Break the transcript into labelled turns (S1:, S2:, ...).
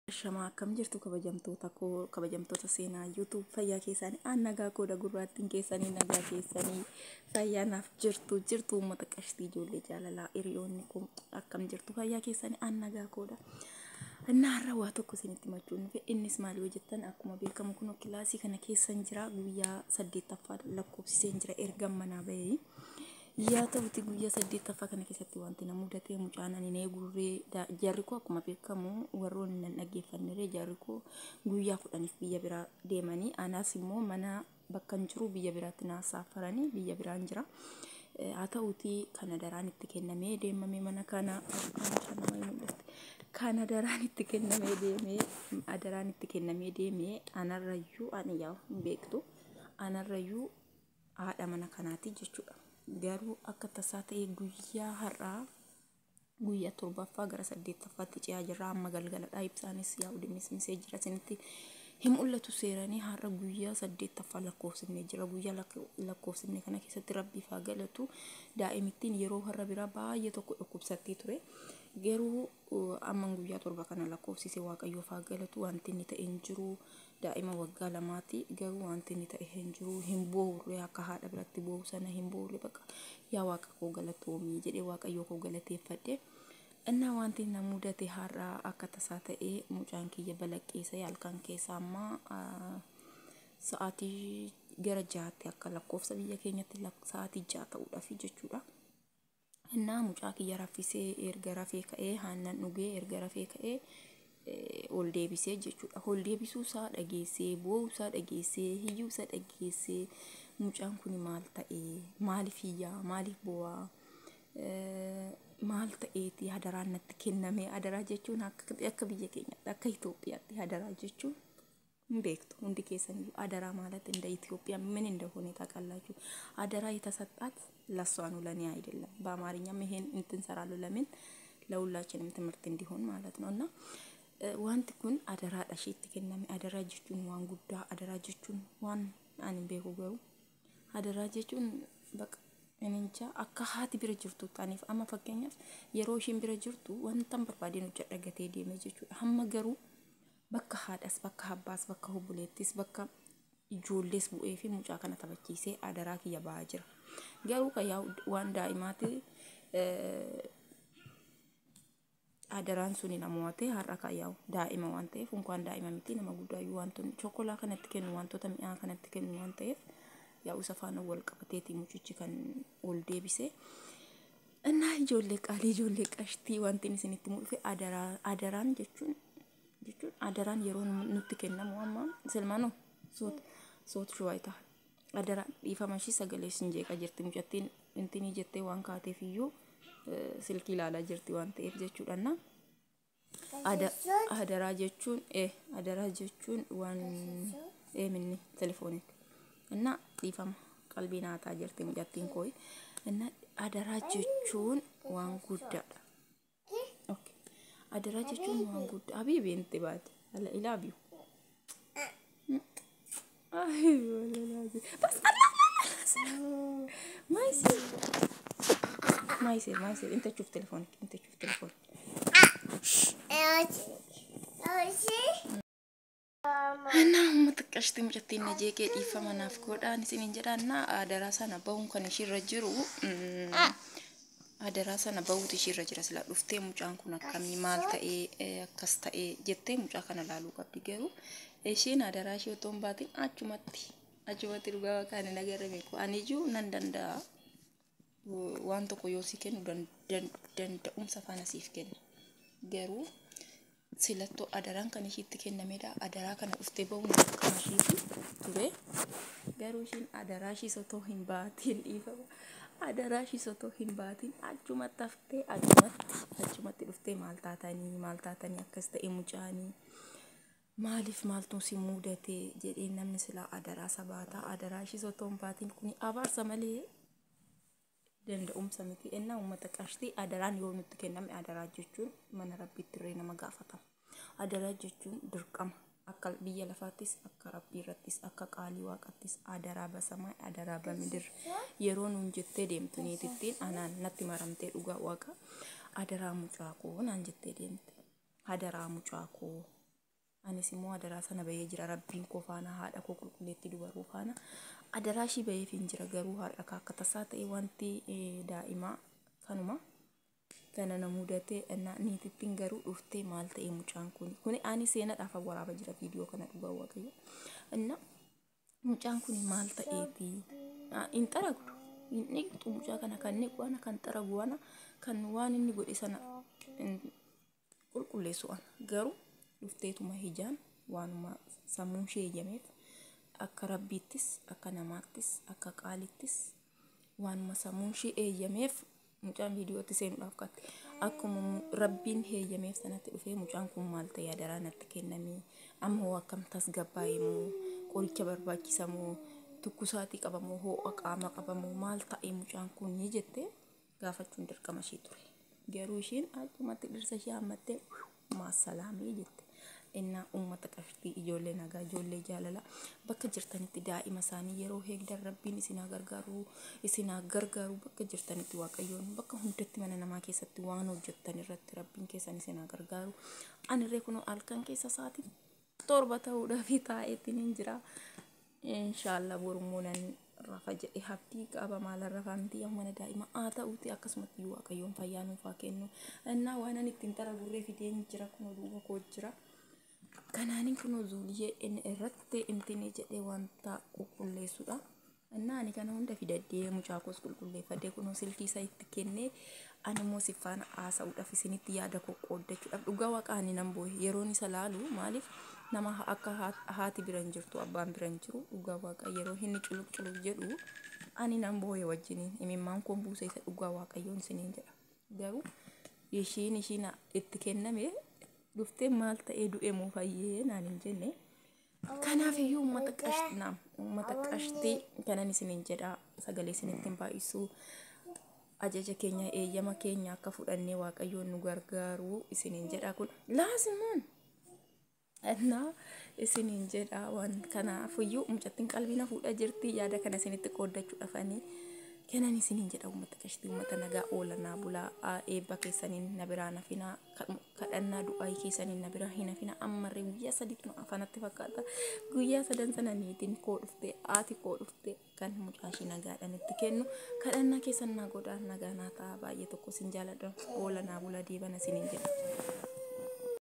S1: Shamaa akkam jirtu kabajamtoota koo, kabajamtoota seenaa YouTube? Fayyaa keessanii? Aan nagaa kooda gurraattiin keessanii nagaa keessanii fayyaa naaf jirtu jirtu. Uummata qashtii, ijoollee jaalalaa, hiriyoonni koo akkam jirtu? Fayyaa keessanii? Aan nagaa kooda. Innaa har'a waa tokko isinitti himachuun dhufe. Innis maal yoo jettan, akkuma beekamu kun kilaasii kana keessan jira, guyyaa 8ffaa lakkoofsiseen jira erga manaa bahee. Yaa ta'uti, guyyaa 8ffaa kana keessatti wanti na mudate, mucaan ani hin eegurree, jarri koo akkuma beekamu warroonni nan dhaggeeffannere, jarri koo guyyaa 10f biyya biraa deemanii, anaas immoo mana bakka hin jiru biyya biraatti na saafaranii biyya biraan jira. Haa ta'uti, kana daraan itti kennamee deemame mana kana kana daraan itti kennamee deemee, adaraan itti kennamee deemee, anarrayyuu ani yaa hin beektu, anarrayyuu haadha mana kanaati jechuudha. Garuu akka tasaa ta'ee guyyaa har'aa guyyaa 7ffaa gara 8ffaatti ce'aa jirra. Amma galgaladha. Ibsaanis yaa mismisee jira, isinitti hin mul'atu seeranii. Har'a guyyaa 8ffaa lakkoofsifnee jira. Guyyaa lakkoofsifne kana keessatti rabbiif haa galatu, daa'imittiin yeroo har'a biraa baay'ee tokko dhukkubsattee ture. Garuu amma guyyaa 7 kana lakkoofsise, waaqayyoof haa galatu, wanti inni ta'e hin jiru. Daa'ima waggaa 2ti, garuu wanti inni ta'e hin jiru. Hin boo'urre, akka haadha biratti boo'u sana hin boo'urre. Bakka yaa waaqa koo galatoomii jedhee waaqayyoo koo galateeffadhe. Innaa wanti na mudate har'a akka tasaa ta'ee mucaan kiyya balaqqeessa halkan keessa, amma sa'aatii gara 6tti, akka lakkoofsa biyya keenyatti sa'aatii 6 ta'uudhaaf jechuudha. Innaa mucaa kiyya raffisee, erga rafee ka'ee aannan dhugee, erga rafee ka'ee ol deebisee jechuudha. Ol deebisuu isaa dhageessee, boo'uu isaa dhageessee, hiyyuu isaa dhageessee, mucaan kun maal ta'ee, maaliif iyyaa, maaliif boo'aa, maal ta'eeti hadaraan natti kenname? Hadaraa jechuun akka biyya keenyaatti, akka Itoophiyaatti hadaraa jechuun hin beektu hundi keessaniyyuu. አደራ ማለት እንደ ኢትዮጵያ ምን እንደሆነ ታውቃላችሁ። አደራ የተሰጣት ለሷ ነው፣ ለኔ አይደለም። በአማርኛም ይሄን እንትን ሰራለሁ፣ ለምን ለሁላችንም ትምህርት እንዲሆን ማለት ነው። እና wanti kun adaraadha isheetti kenname. Adaraa jechuun waan guddaa, adaraa jechuun waan ani hin beeku, garuu adaraa jechuun baqa inni akka haati bira jirtu ta'aniif. Amma fakkeenyaaf yeroo isheen bira jirtu wanta hin barbaadeen hojjedha gatee deemee jechuudha. Hamma garuu bakka haadhas, bakka abbaas, bakka obboleettis, bakka ijoollees bu'ee fi mucaa kana taphachiisee adaraa kiyya ba'aa jira. Garuu kan waan daa'imaati adaraan suni namoota har'a kan yaa'u daa'ima waan ta'eef, unkaan daa'ima miti, nama guddaayyuu wantoonni chokolaa kanatti kennu, wantoota mi'aa kanatti kennu waan ta'eef, yaa'u isa faana wal qabateeti mucichi kan ol deebise. Innaa ijoollee qaalii, ijoollee qashtii, wanti isinitti mul'ise adaraa, adaraan jechuun adaraan yeroo nutti kennamu, amma silmaanoo soot soot shuwaayitaa adaraan dhiifama ishii sagalee isin jeeqa jirti mucattiin intinii jettee waan kaateef iyyuu silkii ilaalaa jirti waan ta'eef jechuudha. Adaraa jechuun adaraa jechuun waan minni telefoonii እና dhiifama qalbii naataa jirti mucattiin kooyi. Innaa adaraa jechuun waan guddaadha. Adaraa jechuun waan guddaa. Habiibi inti baate ilaa biyu. بس لا لا لا ما يصير ما يصير ما يصير. انت تشوف تليفونك، انت تشوف تليفونك. እና uummata qashtii, mucattiin na jeeqee, dhiifama naaf godhaan isiniin jedha. Innaa adaraa sana bahuun kan ishiirra jiru, adaraa sana bahuutu ishiirra jira. Sila dhuftee mucaan kun akkamii, maal ta'ee akkas ta'ee jettee mucaa kana laaluu qabdi. Garuu ishiin adaraa ishee otoo hin baatin achumatti achumatti, dhugaa kan hin agarre beeku ani iyyuu nan danda'a. Waan tokko yoo si kennu danda'umsa faana siif kenna. Garuu silattoo adaraan kan ishiitti kennamedha. Adaraa kana dhuftee bahuun dirqama ishiiti ture. Garuu ishiin adaraa ishii otoo hin baatiin, dhiifama, adaraa ishii otoo hin baatiin achumatti haftee, achumatti achumatti dhuftee maal taatanii, maal taatanii akkas ta'e mucaanii, maaliif, maaltu si mudate jedhee namni silaa adaraa sabaataa. Adaraa ishii otoo hin baatiin kuni abaarsa malee danda'umsa miti. Ennaa uummata qashtii, adaraan yoo nutti kenname, adaraa jechuun mana rabbiitti illee nama gaafatama. Adaraa jechuun dirqama. Akka biyya lafaattis, akka rabbii irrattis, akka qaalii waaqattis, adaraa basamaa, adaraa bamidir yeroo nuun jettee deemtu niitittiin anaan natti maramtee, dhugaa waaqa, adaraa mucaa koo naan jettee deemte. Adaraa mucaa koo. Anis immoo adaraa sana bahee jira rabbiin koo faana, haadha koo qulqulleetti dubaruu faana adaraa ishii baheef hin jira. Garuu har'a akka tasaa ta'e wanti daa'imaa kanuma kana na mudate. Niitittiin garuu dhuftee maal ta'e mucaan kun, kuni ani seenaadhaaf waraaba jira viidiyoo kana, dhugaa waaqayyo. Inna mucaan kun maal ta'eeti hin xaragdu, hin dhiqxu mucaa kana, kan dhiqu ana, kan xaragu ana, kan waan inni godhe sana qulqulleessu ana. Garuu dhufteetuma hijaan waanuma sammuun ishee eeyyameef, akka rabbiittis, akka namaattis, akka qaalittis, waanuma sammuun ishee eeyyameef mucaan viidiyootti seenuudhaaf katte. Akkuma rabbiin heeyyameef sanatti dhufee mucaan kun maal ta'e, adaraa natti kennamee amma hoo akkam, tasgabbaa'ee moo, qoricha barbaachisa moo, tukkusaatii qaba moo, ho'a qaama qaba moo, maal ta'e mucaan kun ni jettee gaafachuun dirqama ishee ture. Garuu isheen achumatti dhirsa ishee hammattee maassalaamee jette. Innaa uummata qashtii, ijoollee nagaa, ijoollee jaalala, bakka jirtanitti daa'ima isaanii yeroo eegdan rabbiin isin haa gargaaru, isin haa gargaaru. Bakka jirtanitti waaqayyoon bakka hundatti mana namaa keessatti waan hojjettan irratti rabbiin keessan isin haa gargaaru. Anirree kunoo halkan keessa sa'aatii 7 ta'uudhaaf taa'eetiin hin jira. Inshaallah borummoo nan rafa jedhe abdii qaba. Maalan rafaa miti, mana daa'ima haa ta'uuti, akkasumatti waaqayyoon fayyaa nuuf haa kennu. Innaa waan ani ittiin xaragurree fideen jira, kunoo duuba koo jira. Kanaanin kunoo zuuliyyee inni irratti intini jedhee wanta qulqulleessudha. Innaa ani kana hunda fidadhee mucaa koos qulqulleeffadhee kunoo silkii isaa itti kennee ani immoo si faana haasa'uudhaaf, isinitti yaada koo qooddachuudhaaf. Dhugaa waaqa ani nan boo'e yeroon isa laalu. Maaliif nama akka haati bira hin jirtu, abbaan bira hin jiru. Dhugaa waaqa yeroo inni culuq culuq jedhu ani nan boo'e wajjiniin, imimmaan koon buuse isa, dhugaa waaqayyoon isiniin jedha. Garuu ishiin itti kenname dhuftee maal ta'ee, du'e moo fayyee naan hin jenne. Kanaaf iyyuu uummata qashtii, uummata qashtii kanan isiniin jedha, sagalee isinitti hin baay'isu. Ajaja keenya, eeyyama keenya akka fudhannee waaqayyoon nu gargaaru isiniin jedha. Kun laasimuun innaa isiniin jedha. Waan kanaafiyyuu mucattiin qalbii na fuudhaa jirti, yaada kana isinitti qooddachuudhaafanii kanan isiniin jedha. Uummata qashtii, uummata nagaa, oolanaa bulaa, eebba keessaniin na biraa nafinaa, kadhannaa du'aa keessaniin na biraa hin hafinaa. Ammarree guyyaa sadiitu afanatti fakkaata. Guyyaa sadan sana niitiin koo dhufte, haati koo dhufte, kan mucaa ishii nagaadhaan itti kennu kadhannaa keessan naa godhaa. Nagaa naa ta'a. Baay'ee tokko isin jaaladha. Oolanaa bulaa, deebana isiniin jedha.